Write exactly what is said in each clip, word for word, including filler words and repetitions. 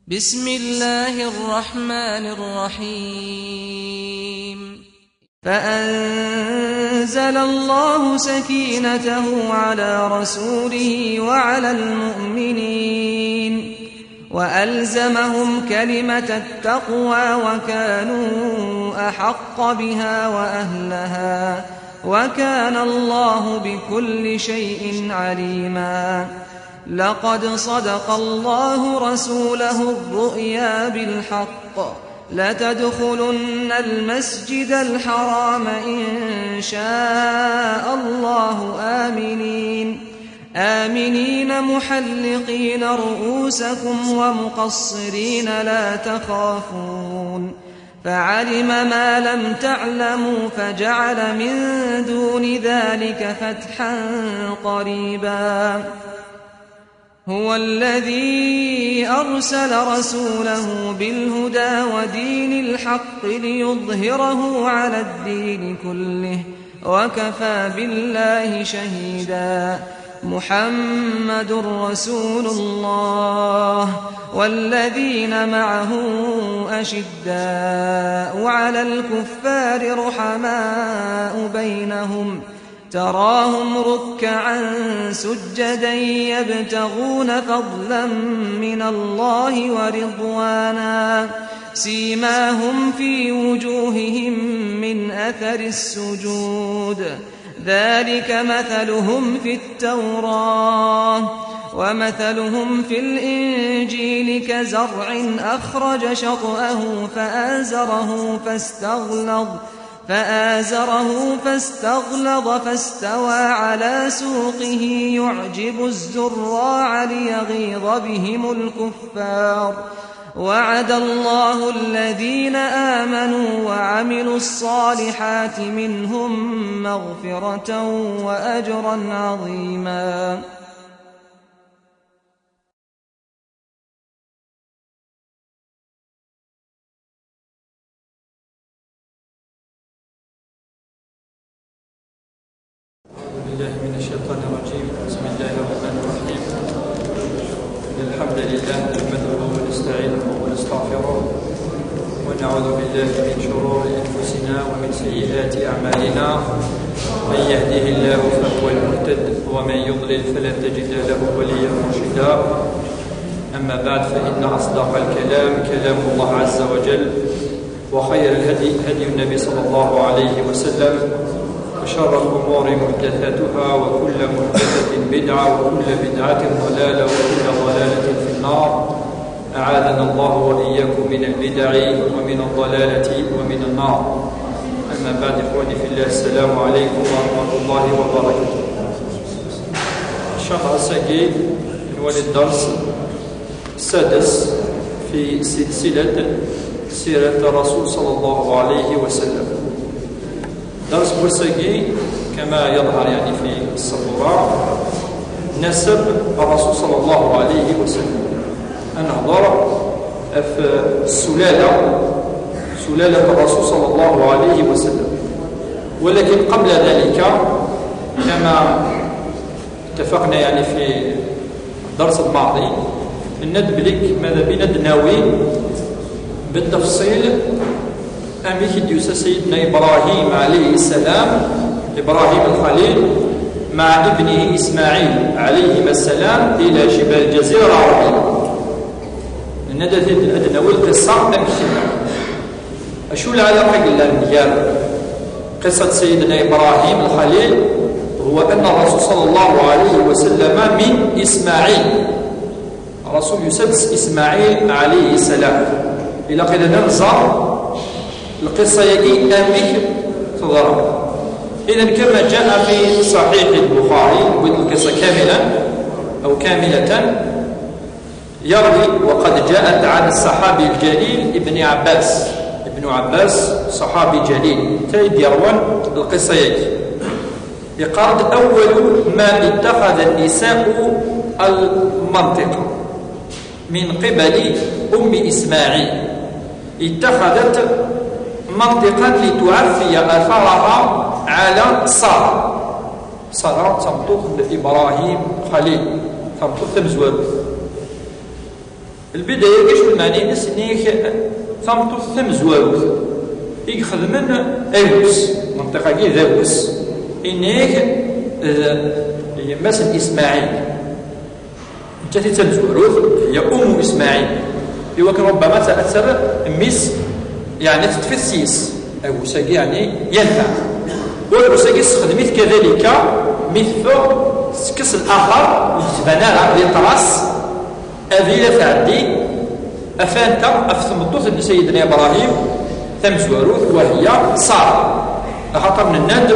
بسم الله الرحمن الرحيم. فأنزل الله سكينته على رسوله وعلى المؤمنين وألزمهم كلمة التقوى وكانوا أحق بها وأهلها، وكان الله بكل شيء عليما. لقد صدق الله رسوله الرؤيا بالحق، لتدخلن المسجد الحرام إن شاء الله آمنين، آمنين محلقين رؤوسكم ومقصرين لا تخافون، فعلم ما لم تعلموا فجعل من دون ذلك فتحا قريبا. هو الذي أرسل رسوله بالهدى ودين الحق ليظهره على الدين كله، وكفى بالله شهيدا. محمد رسول الله والذين معه أشداء على الكفار رحماء بينهم، تراهم ركعا سجدا يبتغون فضلا من الله ورضوانا، سيماهم في وجوههم من أثر السجود، ذلك مثلهم في التوراة ومثلهم في الإنجيل كزرع أخرج شطأه فآزره فاستغلظ فآزره فاستغلظ فاستوى على سوقه يعجب الزراع ليغيظ بهم الكفار. وعد الله الذين آمنوا وعملوا الصالحات منهم مغفرة وأجرا عظيما. أعوذ بالله من الشيطان الرجيم. بسم الله الرحمن الرحيم. إن الحمد لله نحمده ونستعينه ونستغفره، ونعوذ بالله من شرور أنفسنا ومن سيئات أعمالنا. من يهده الله فهو المهتد، ومن يضلل فلن تجد له وليا مرشدا. أما بعد، فإن أصدق الكلام كلام الله عز وجل، وخير الهدي هدي النبي صلى الله عليه وسلم، وشر الأمور محدثاتها، وكل محدثة بدعة، وكل بدعة ضلالة، وكل ضلالة في النار. أعاذنا الله وإياكم من البدع ومن الضلالة ومن النار. أما بعد، إخواني في الله، السلام عليكم ورحمة الله وبركاته. إن شاء الله، ass-agi ad nwali الدرس السادس في سلسلة سيرة الرسول صلى الله عليه وسلم. الدرس n wass-agi، كما يظهر يعني في السبورة، نسب الرسول صلى الله عليه وسلم. Ad nehḍer ɣef السلالة، سلالة الرسول صلى الله عليه وسلم. ولكن قبل ذلك، كما اتفقنا يعني في الدرس الماضي، nenna-d belli mada bina ad nawi بالتفصيل amek i d-yusa سيدنا إبراهيم عليه السلام، إبراهيم الخليل، مع ابنه إسماعيل عليهما السلام إلى شبه الجزيرة العربية. Nenna-d ad, ad nawi lqissa amek tella. Acu lɛalaqa i yellan gar قصة سيدنا إبراهيم الخليل، هو أن الرسول صلى الله عليه وسلم من إسماعيل. الرسول يسدس إسماعيل عليه السلام. إلى قيل ننزع القصة يجي أمك تضرب. إذن كما جاء في صحيح البخاري، نقول القصة كاملة أو كاملة، يروي: وقد جاءت عن الصحابي الجليل ابن عباس. ابن عباس صحابي جليل، تايد يروان القصة يجي. يقال: أول ما اتخذ النساء المنطقة من قبل أم إسماعيل، اتخذت منطقا لتعفي أثرها على سارة. سارة تمطوط إبراهيم خليل، تمطوط تمزوال. Lbida-agi acu lmeɛna-ines? Inna-k tameṭṭut tamezwarut i ixedmen Awes, menṭiqa-agi d Awes, inna-k d yemma-s n Ismaɛil. Nettat i d tamezwarut, hiya Ummu Ismaɛil. Iwakken rubbama ad terr mmi-s, yeɛni teṭṭef-it s-yes. Awes-agi yeɛni yenfeɛ. Awes-agi tessexdem-it kadalika mi teffeɣ, tekkes laxer ur d-tban ara, les traces, abrid ad tɛeddi, af anta, af tmeṭṭut n Sayidna Ibrahim tamezwarut, wa hiya Ṣara. Axaṭer nenna-d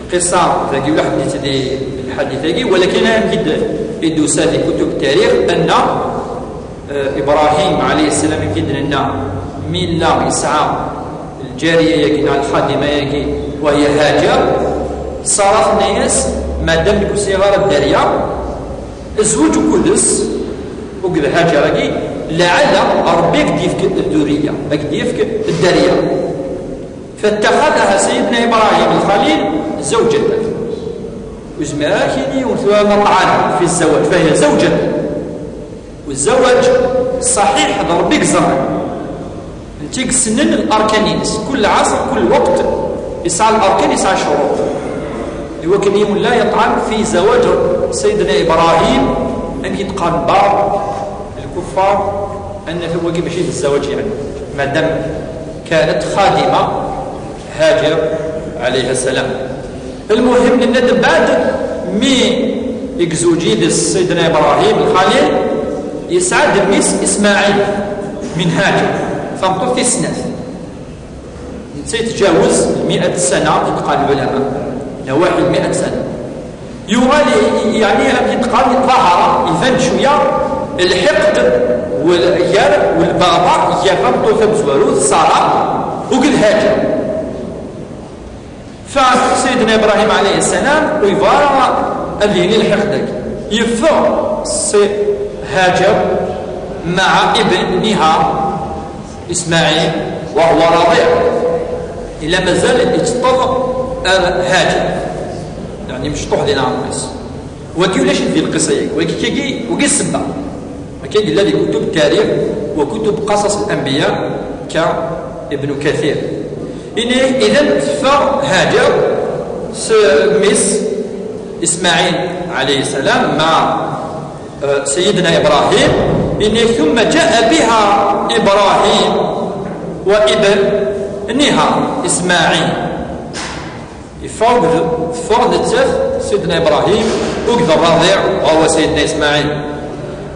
lqissa dagi ulaḥ d-nitni lḥadit-agi, walakin amek i d-, i d-tusa di kutub tarix, anna, eh, Ibrahim alayhi ssalam, amek i d-nenna, mi yella yesɛa lǧariya-yagi neɣ lxadima-yagi, wa hiya Hajar, Ṣara tenna-yas, madam nekk ur sɛiɣ ara dderya, zweǧ akked-s, akked Hajar-agi, laɛala Ṛebbi ad k-d-yefk dduriya, ad k-d-yefk dderya. فاتخذها سيدنا إبراهيم الخليل زوجة. Ur yezmir ara ad k-yini yiwen tura مطعن في الزواج، فهي زوجة. والزواج صحيح d Ṛebbi i yeẓran. Netta i yessnen larkan-ines. Kul ɛasr, kul lweqt, yesɛa larkan, yesɛa ccuruṭ. Iwakken yiwen لا يطعن في زواج سيدنا إبراهيم, amek i d-qqaren بعض الكفار, anna wagi mačči d zzawaǧ, yeɛni, madam كانت خادمة هاجر عليها السلام. Lmuhim, nenna-d mbeɛd mi i yezweǧ yid-s Sidna Ibrahim Lxalil, yesɛa-d mmi-s Ismaɛil min Haǧer, tameṭṭut tis snat. Netta yetǧawez lmiat sana, i d-qqaren lɛulama, nawaḥi lmiat sana. Yuɣal, i-, i-, yeɛni, amek i d-qqaren, ḍahara, iban cwiya lḥiqd wal-, gar, walbeɣḍa gar tameṭṭut tamezwarut, Ṣara, akked Haǧer. Fa Sidna Ibrahim alayhi ssalam ur yebɣa ara ad yili lḥiqd-agi. Yeffeɣ si Haǧer مع ابنها إسماعيل وهو رضيع. Illa mazal itteṭṭeḍ ar Haǧer. Yeɛni mecṭuḥ di leɛmer-is. Wagi ulac-it di lqissa-agi. Wagi, kagi, wagi ssebba. Akka yella di kutub tarix wa kutub qasas al-anbiya ka Ibn Kathir. Ini, idan teffeɣ Hajar s mmi-s Ismaɛil alayhi ssalam مع, eh, Sayyidina Ibrahim. Ini, ثم جاء بها إبراهيم وابنها إسماعيل. Yeffeɣ akked, teffeɣ nettat, Sidna Ibrahim, akked rraḍiɛ, وهو سيدنا إسماعيل.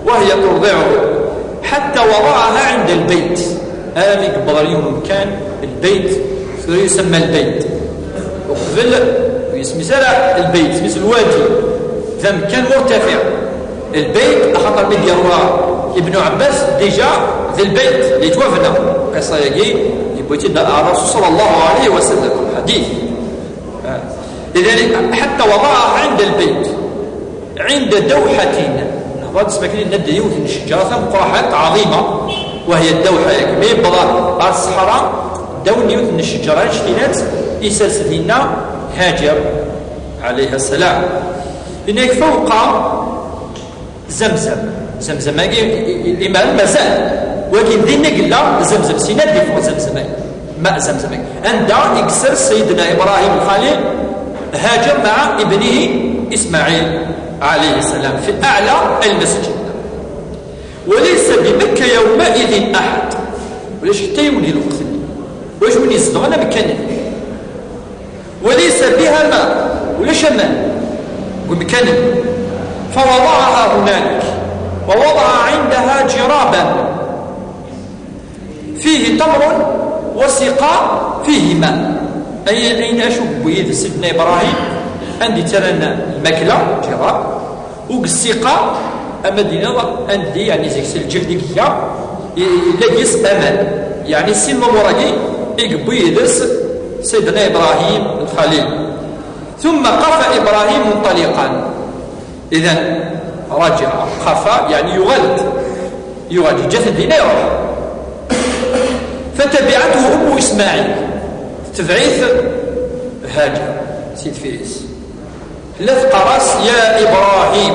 وهي ترضعه حتى وضعها عند البيت. Armi yewweḍ ɣer yiwen umkan, البيت, tura yusamma البيت. Uqbel, ur yesmi ara البيت, isem الوادي, d amkan مرتفع. البيت, axaṭer mi d-yerwa Ibn Ɛebbas, déjà, d البيت, yettwabna. Qissa-agi, yewwi-tt-id الرسول صلى الله عليه وسلم, ḥadit. إذن حتى وضعها عند البيت عند دوحة. Nehḍer-d s wakli, nenna-d yiwet n ccejra tameqqraḥant, عظيمة, وهي الدوحة. Yak mi yewweḍ ɣer ṣṣeḥra, ddaw n yiwet n ccejra annect-inat, isers dinna Hajar alayha ssalam. Yenna-k فوق زمزم. Zemzem-agi, i-, i-, imaren mazal. Wagi dinna i yella Zemzem, sina d-yeffeɣ Zemzem-agi. ماء زمزم-agi. Anda i yessers Sayyidina Ibrahim Lxalil Hajar مع ابنه إسماعيل عليه السلام في أعلى المسجد. وليس بمكة يومئذ أحد. Ulac ḥetta yiwen di lweqt-nni. Ulac win izedɣen amkan-nni. وليس بها ماء, ulac aman deg umkan-nni. فوضعها هنالك ووضع عندها جرابا فيه تمر وسقاء فيه ماء. Ay, ayen acu yewwi yid-s Sidna Ibrahim, anda i ttarran lmakla, ǧirab, u deg ssiqa, ama d-iniḍ, anda, yeɛni, zik s lǧehd i iga, i-, yella deg-s aman. Yeɛni, sin lumuṛ-agi i yewwi yid-s Sidna Ibrahim Lxalil. ثم قفا إبراهيم منطلقا. إذن رجع، قفا، يعني يغلط، يغلط، جسد دينه يروح. فتبعته أم إسماعيل، تبعث هاجر، سيد فيس. لا تقرص يا إبراهيم.